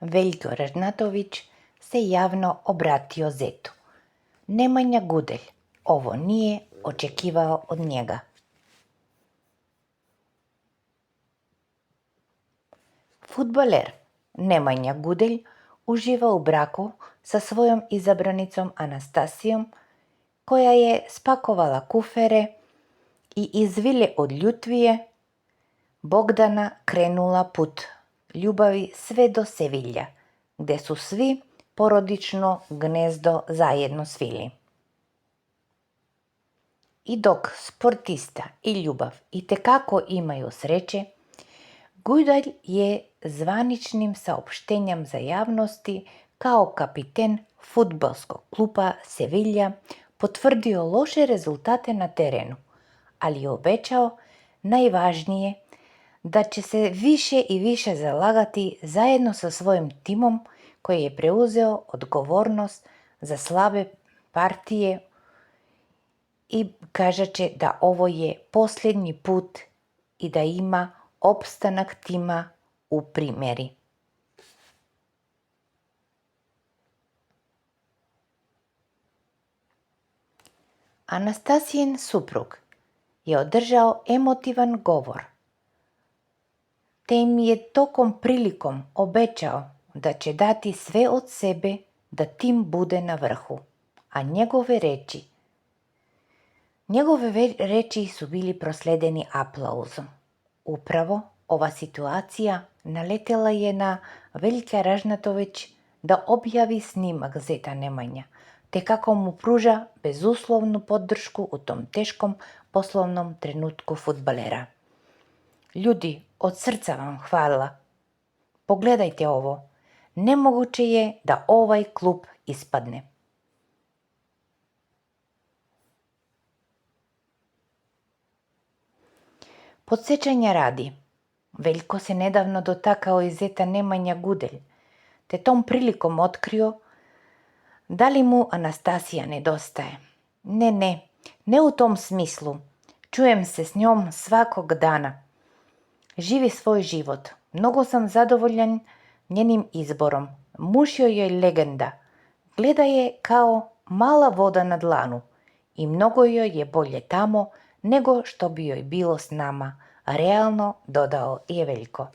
Veljko Ražnatović se javno obratio zetu. Nemanja Gudelj ovo nije očekivao od njega. Fudbaler Nemanja Gudelj uživa u braku sa svojom izabranicom Anastasijom, koja je spakovala kufere i iz vile od Ljutvije Bogdana krenula put ljubavi sve do Sevilja, gde su svi porodično gnezdo zajedno svili. I dok sportista i ljubav itekako imaju sreće, Gudelj je zvaničnim saopštenjem za javnosti kao kapiten fudbalskog kluba Sevilja potvrdio loše rezultate na terenu, ali je obećao najvažnije da će se više i više zalagati zajedno sa svojim timom koji je preuzeo odgovornost za slabe partije i kažeće da ovo je posljednji put i da ima opstanak tima u primjeri. Anastasijen suprug je održao emotivan govor, te im je tokom prilikom obećao da će dati sve od sebe da tim bude na vrhu, a njegove reči su bili prosledeni aplauzom. Upravo ova situacija naletela je na Veljka Ražnatović da objavi snimak zeta Nemanja, te kako mu pruža bezuslovnu podršku u tom teškom poslovnom trenutku fudbalera. Ljudi, od srca vam hvala. Pogledajte ovo. Nemoguće je da ovaj klub ispadne. Podsjećanja radi, Veljko se nedavno dotakao i zeta Nemanja Gudelj, te tom prilikom otkrio da li mu Anastasija nedostaje. Ne u tom smislu. Čujem se s njom svakog dana. Živi svoj život. Mnogo sam zadovoljan njenim izborom. Muž joj je legenda. Gleda je kao mala voda na dlanu i mnogo joj je bolje tamo nego što bi joj bilo s nama, realno dodao je Veljko.